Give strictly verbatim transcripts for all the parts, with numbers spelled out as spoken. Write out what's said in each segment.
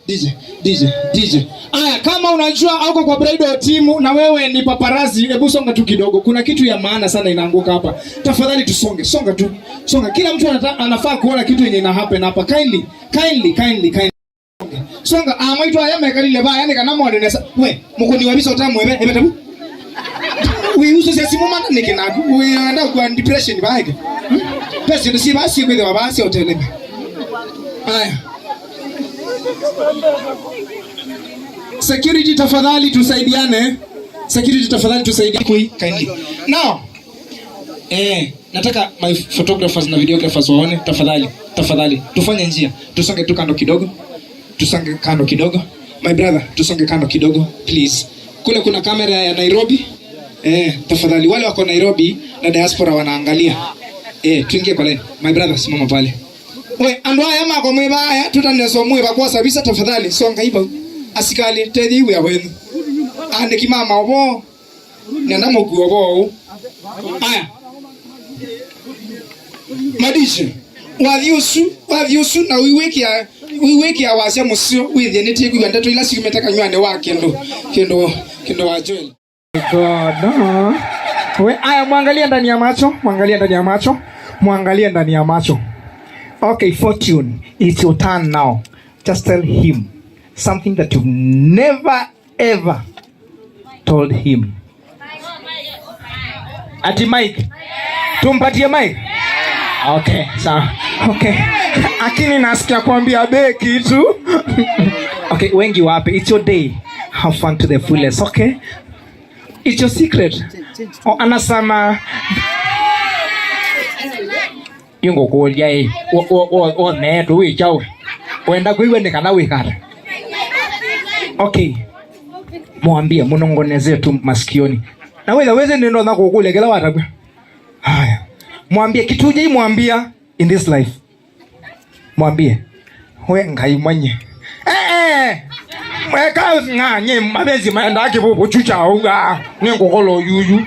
D J, D J, D J. Aya, kama unajua auko kwa bridal team na wewe ni paparazzi, hebu songa tu kidogo. Kuna kitu ya maana sana inaanguka hapa. Tafadhali tusonge, songa tu. Songa. Kila mtu anata-, anafaa kuona kitu yenye ina happen hapa. Kindly, kindly, kindly, kindly. Songa, ah, maitu aya mekalile ba, yani kana mone nesa. We, mukuni wa bisa utamwebe, ebe tabu. We uso sia simu mana niki naku. We anda kwa depression ba eke. Hmm? Pesa ndio si basi kwende wa basi hotel. Aya. Security tafadhali tusaidiane. Security tafadhali tusaidiane. Kui, kindly. Now, eh, nataka my photographers na videographers waone, tafadhali, tafadhali. Tufanye njia. Tusonge tu kando kidogo. Tusonge kando kidogo. My brother, tusonge kando kidogo, please. Kule kuna kamera ya Nairobi. Eh, tafadhali. Wale wako Nairobi na diaspora wanaangalia. Eh, tuingie kwa line. My brother, simama pale. We, andũ aya makwa mwĩ vaya, tũtanĩswa mwĩ vakwosa visa, tafadhali, songai vau. Asikalĩ, tethyai wĩa wenyu. Aandĩki ma maũvoo, nenda mũkuo voo. Aya. Madishe, wathi ũsu, wathi ũsu, na ũiwĩkĩa, ũiwĩkĩa wasya mũseo, wĩthĩe nĩtĩkwĩw'a ndeto ila syumĩte kanyw'anĩ wa kĩndũ, kĩndũ, kĩndũ wa Joel. God, no. We, aya, mwangalie ndani ya macho, mwangalie ndani ya macho, mwangalie ndani ya macho. Okay, Fortune, it's your turn now. Just tell him something that you've never ever told him. Ati Mike. Tumpatie Mike? Okay, sawa. Okay. Lakini nasikia kuambia be kitu. Okay, wengi wape. It's your day. Have fun to the fullest, okay? It's your secret. Oh, anasema. Ingũkũlya ĩ, wo, wo, wo, wo neetu wĩ kyaũ? Wenda kwĩw'a nĩ kana wĩka ata? Okay. Mwambie, mnong'onezee tu masikioni. Na wĩtha wĩsĩ nĩndonya kũkũlya kĩla watavw'a. Haya. Mwambie, kitu hujaimwambia in this life. Mwambie, we Ngai mwenye. Eh, eh. Mweka ng'ang'e mapenzi maendaa kĩvũvũ kyu kya ũu, ah, nĩ ngũkolo yuyu.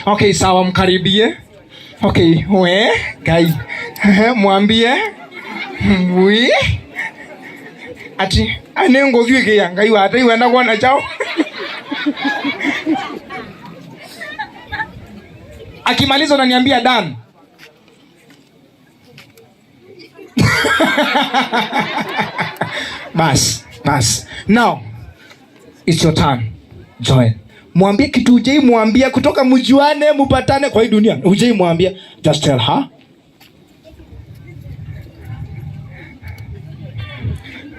Okay, sawa, mkaribie. Okay, we Ngai. Eh, mwambie. Wi. Ati, anĩ ngũthuĩkĩa Ngai wa tei wenda kuona chao. Akimaliza unaniambia done. Bas, bas. Now, it's your turn, Joel. Mwambie kitu hujaimwambia kutoka mjuane, mupatane kwa hii dunia. Hujaimwambia, just tell her.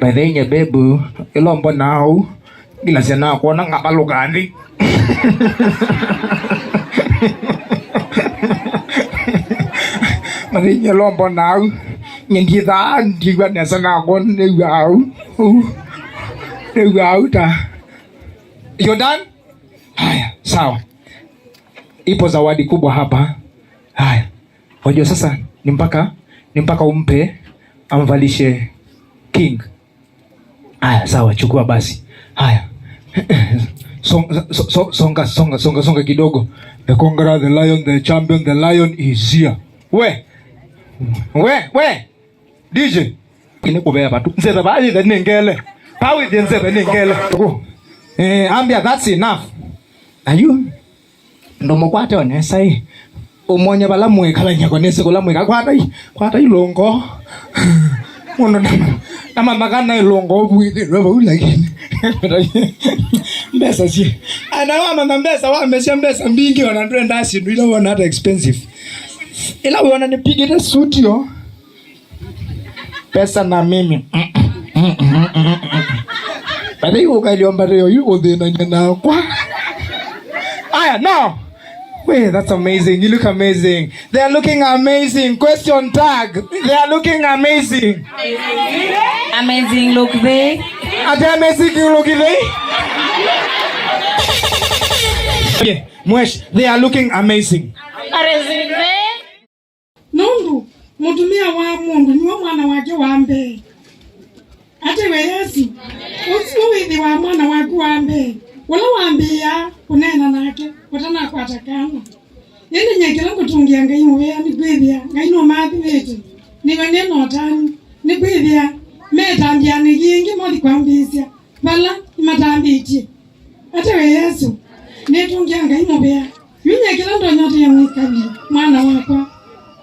By the way, nye bebu, ĩla mbona au, ngilasya nakwona ngavalũka nthĩ. Mathĩny'a lombo nau, nye ndiĩthaa ndiw'a nesa nakwa nĩw'a au. Nĩw'a au ta. You done? Haya, sawa. Ipo zawadi kubwa hapa. Haya. Wajua sasa ni mpaka, ni mpaka umpe, amvalishe king. Haya, sawa, chukua basi. Haya. Song-, so-, so-, songa, songa, songa, songa kidogo. The conqueror, the lion, the champion, the lion is here. We. We, we. D J. Nĩ kũveva tu. Nzeve vaa yĩthe nĩ ngele. Vaa wĩthie nzeve nĩ ngele. Eh, ambia, that's enough. Are you? Ndũmũkwate o nesa ĩ. Ũmwonye vala mwĩkalany'a ko nĩsĩ kũla mwĩka. Kwata i, kwata ilũngo. Mũndũ nama-, namamaka na ilũngo ũvuĩthĩlwe vau lakini. Mbesa si. Ana wamanya mbesa, wamesya mbesa mbingĩ ona ndwenda syĩndũ ila wona ata expensive. Ila wĩona nĩpigĩte suti yo. Pesa na mimi. But you guys, you are very, you go there na, na, kwa. Aya, now. Wait, that's amazing. You look amazing. They are looking amazing. Question tag. They are looking amazing. Amazing look they. Are they amazing look they? Yeah, Mwesh, they are looking amazing. Amazing they. Nũndũ mũtumĩa wa mũndũ nĩwe mwana wake wa mbee. Atĩwe Yesũ, ũsu wĩthĩwa mwana waku wa mbee, ũla wambĩĩa kũneena nake ũtanakwata kana. Ĩndĩ nyie kĩla ngũtũngĩa Ngai mũvea nĩkwĩthĩa Ngai nũmaathimĩte, nĩwe nĩ na ũtanu, nĩkwĩthĩa Metambyanĩ yĩngĩ mothi kwambĩĩsya vala nĩmatambĩtye. Ate we Yesũ, nĩtũngĩa Ngai mũvea. Yu nyie kĩla ndonya ũtavya mwĩkali, mwana wakwa,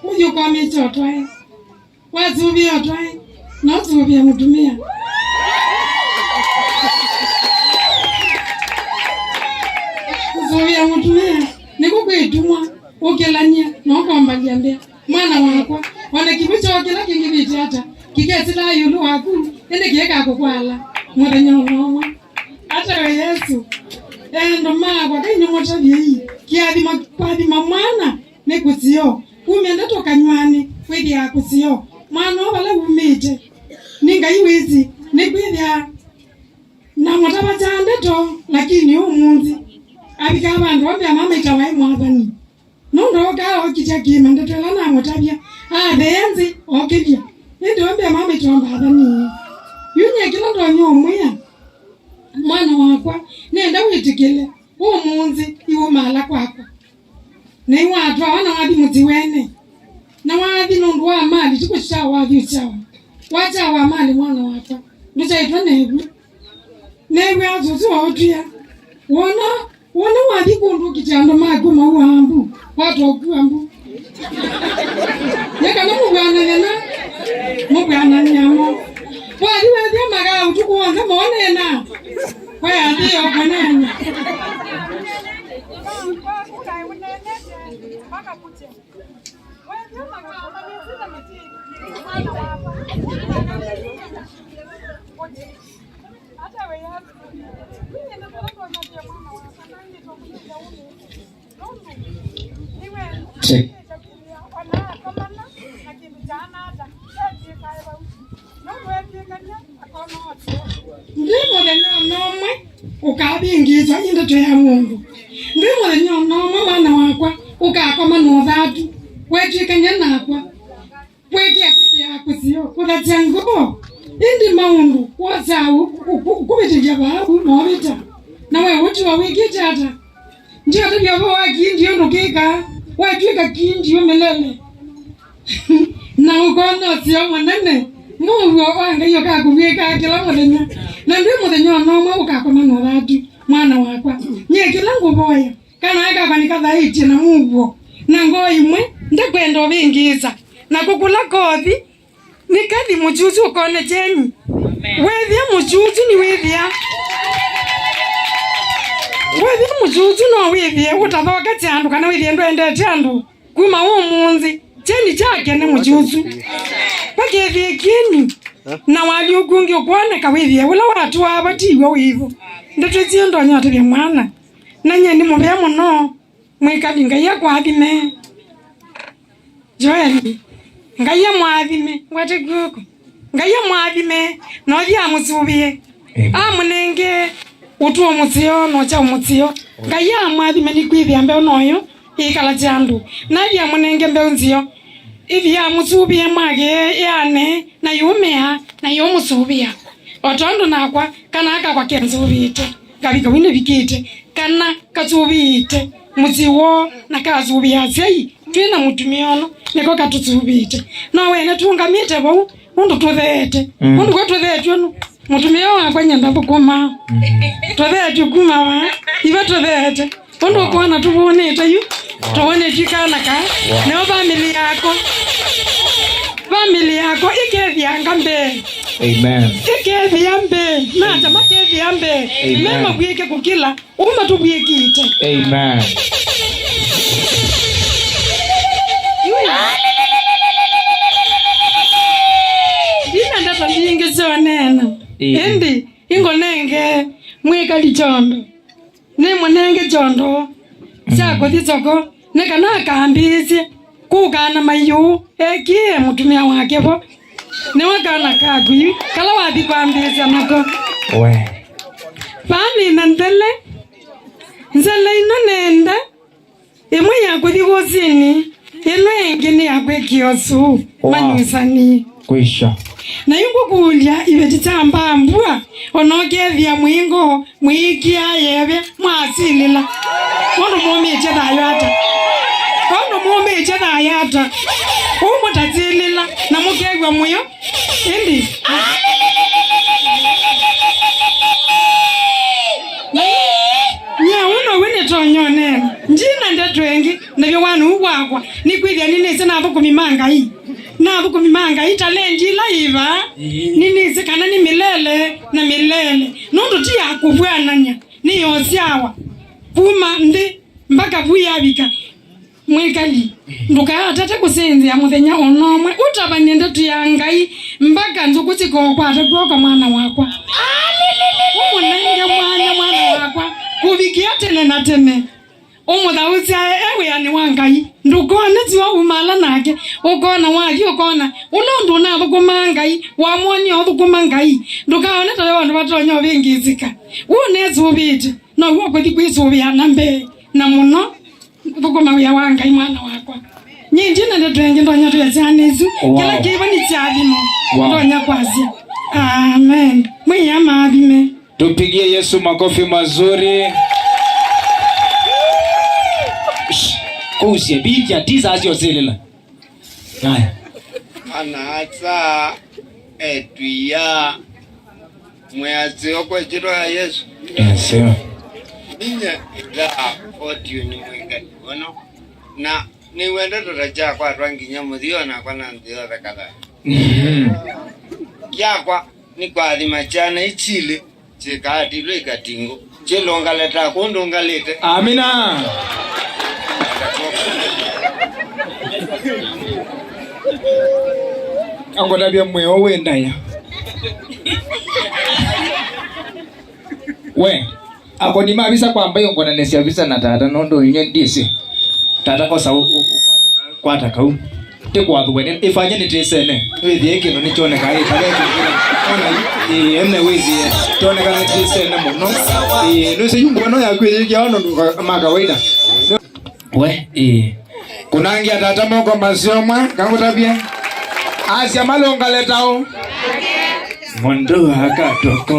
ũthi ũkomĩte ũtwae. Wasũvĩa ũtwae, na ũsũvĩa mũtumĩa. Kũsũvĩa mũtumĩa nĩku kwĩtumwa, ũkĩlany'a na ũkombalya mbĩa. Mwana wakwa, o na kĩw'ũ kyoo kĩla kĩngĩvĩte ata, kĩkesĩlaa ĩũlũ waku, ĩndĩ kĩekakũkwala mũthenya o na ũmwe. Ata we Yesũ, endwa makwa, Ngai nĩmũtavyei, kĩathimo, kũathima mwana nĩ kũseo. Kumya ndeto kanyw'anĩ kwĩthĩaa kũseo. Mwana ũũ vala wumĩte, nĩ Ngai wĩsĩ, nĩkwĩthĩa namũtavasya ndeto, lakini ũmũnthĩ avikaa vandũ ambĩa mamaita waĩ mwathani. Nũndũ ookaa ookitya kĩĩma ndeto ĩla namũtavya, atheea nthĩ, ookĩlya. Ĩndĩ ambĩa mamaita mbathani. Yu nyie kĩla ndonya ũmwĩa, mwana wakwa, nĩenda wĩtĩkĩle, ũmũnthĩ iwumaala kwakwa. Na nĩwatwawa na wathi mũsyĩ wene. Na wathi nũndũ wa mali, ti kũsyaa wathi ũsyawa. Wasyawa mali, mwana wakwa, ndũsyaĩtwe neew'a. Neew'a sũsũ aũtwĩa. Wona, wona wathi kũndũ ũkitya andũ maku maua mbu, watwa ũkua mbu. Nĩ kana mũvw'anany'a na, mũvw'anany'a mo. Wathi wethĩa makaa ũtukũ w'onthe moneena. We athĩ yo kũneena. Check. Ndwĩ mũthenya o na ũmwe ũkavĩngĩĩswa nĩ ndeto ya mũndũ. Ndwĩ mũthenya o na ũmwe, mwana wakwa, ũkakoma na ũthatu weetw'ĩkany'a nakwa. Kwĩkĩa kwĩthĩaa kũseo, kũthasya ngoo. Ĩndĩ maũndũ wosaa ũ-, ũ-, ũ-, kũvĩtĩlya vaa u moovĩta, na we ũtiwa wĩkĩte ata? Ndiatavya ũvoo wa kii ndiũ ndũkĩkaa, watw'ĩka kii ndiũ mĩlele. Na ũkona ũseo mũnene, mũuo wa Ngai ũkakũvw'ĩkaa kĩla mũthenya. Na ndwĩ mũthenya o na ũmwe ũkakoma na ũthatu, mwana wakwa. Nyie kĩla ngũvoya, kana aka kakwa nĩkathaĩtye na mũuo, na ngoo ĩmwe, ndakwenda ũvĩngĩĩsa. Na kũkũla kothi, nĩ kathi mũkyusu ũkone kyeni. Wĩthĩa mũkyusu nĩwĩthĩa. Wĩthĩa mũkyusu no wĩthĩe ũtathoketye andũ kana wĩthĩe ndwendete andũ. Kuma ũmũnthĩ, kyeni kyake nĩ mũkyusu. Vakethĩe kyeni, na wathi ũkũngĩ ũkwoneka wĩthĩe ũla watũaa vatiw'e wĩvo. Ndeto isu ndonya ũtavya mwana. Na nyie nĩ mũvea mũno. Mwĩkali, Ngai akũathime. Joeli, Ngai amũathime. Ngwate kw'oko. Ngai amũathime, na ũthi amũsũvĩe. Amen. Amũnenge ũtũo mũseo na ũkyaũ mũseo. Ngai amũathime nĩkwĩthĩa mbeũ noyo ĩkalasya andũ. Na athi amũnenge mbeũ nzeo. Ĩthi amũsũvĩe mwake ĩane, na yũmea, na yũmũsũvĩa. O tondũ nakwa, kana aka kakwa kenzũvĩte. Ngavika wĩ nĩvikĩte, kana kasũvĩĩte mũsyĩ woo, na kasũvĩa asyai, twĩ na mũtumĩa ũno, nĩko katũsũvĩĩte. No wene tũũngamĩte vau, ũndũ tũtheete. Mm. Ũndũ kwa tũtheetw'e nũ, mũtumĩa wakwa nyenda thũkũma. Mm. Tũtheetw'e kuma vaa, iva tũtheete. Ũndũ ũkwona tũvũnĩte yu, tũvũnĩtw'e kana ka, nĩyo vamĩlĩ yakwa. Vamĩlĩ yakwa ĩkethĩanga mbee. Amen. Ĩkethĩa mbee, na ata makethĩa mbee. Amen. Mema kwĩke kũkĩla. Ũu matũvw'ĩkĩte. Amen. Ndina ndeto mbingĩ syoneena. Amen. Ĩndĩ ingũnenge mwĩkali kyondo. Nĩmũnenge kyondo kya kũthi soko, nĩ kana akambĩĩsye kũka na maiũ ekĩe mũtumĩa wake vo. Nĩwe kana kaku yu, kala wathi kwambĩĩsya nako. We. Vaa nĩ na nzele, nzele ĩno nenda, ĩmwe ya kũthi wosini, ĩno ĩngĩ nĩ ya kwĩkĩa ũsũu, wow, manyusani. Kwisha. Na yu ngũkũlya, iveti kya mbambua, ona ũkethĩa mwĩngo, mwĩĩkĩa yeve, mwasilĩla. Ũndũ mũmĩtye thayũ ata? Ũndũ mũmĩtye thayũ ata? Ũu mũtasilĩla, na mũkew'a mũyo, Ĩndĩ. Nyie ũũ now'o nĩtonya ũneena. Ndina ndeto ĩngĩ, navyo wana ũu wakwa, nĩkwĩthĩa nĩnĩsĩ na athũkũmi ma Ngai. Na athũkũmi ma Ngai, talenti ila yĩ vaa, nĩnĩsĩ kana nĩ milele na milele. Nũndũ ti ya kũvw'anany'a, nĩ ya ũsyawa kuma nthĩ mbaka vu yavika. Mwĩkali, ndũkaatate kũsenzea mũthenya o na ũmwe. Ũtavany'e ndeto ya Ngai mbaka nzũkũ sikookwata kw'oko, mwana wakwa. Ũmũnenge mwanya, mwana wakwa, kũvikĩa tene na tene. Ũmũthaũsyae e wĩanĩ wa Ngai. Ndũkone tiwa umaala nake. Ũkona wathi, ũkona ũla ũndũ ũnathũkũmaa Ngai, wamwonia ũthũkũma Ngai. Ndũkaone ta we vandũ vatonya ũvĩngĩsĩka. Ũũ nesũvĩte, now'o ũkũthi kwĩsũvĩa na mbee na mũno. Thũkũma wĩa wa Ngai, mwana wakwa. Nyie ndina ndeto ĩngĩ ndonya twĩe syana isu. Wow. Kĩla kĩvo nĩ kyathimo. Wow. Ndonya kwasya. Amen. Mwĩai amaathime. Tupigie Yesu makofi mazuri. Shh. Kuusye bitia tisa asio silila. Haya. Ana asa etwia. Mwĩasyo kwa ĩsyĩtwa ya Yesũ. Yes, sir. Ninyie ndaa Fortune Mwĩkali mũno, na nĩw'e ndeto ta kyakwatwa nginya mũthya, o nakwa na nthĩ yothe kathaa. Mhm. Kyakwa nĩ kũathima syana ichilĩ syĩkaatilwe ikatingũ, syĩlũngaleta kũndũ ngalĩte. Amina. Angũtavya mwĩo wĩ ndaya. We, akoni ma visa kwamba yongonanĩsya visa na tata, nũndũ inywe ndĩsĩ. Tata osa ũ-, ũ-, ũkwate ka-, kwata kau. Tĩkwathũwe nĩ, ĩfanye nĩtĩsene. Wĩthĩe kĩndũ nĩkyonekaa ĩtave kĩngĩ. Ona ĩ, ene wĩthĩe. Kyoneka nĩtĩsene mũno. Ĩ, nũsĩ yu ngũa no yaku ĩyĩkĩa ona ndũ ka-, ma kawaida. We, ĩ. Kũnangia tata moko maseo mwa, kangũtavye. Asya malũngaletaũ. Mũndũ akatoko.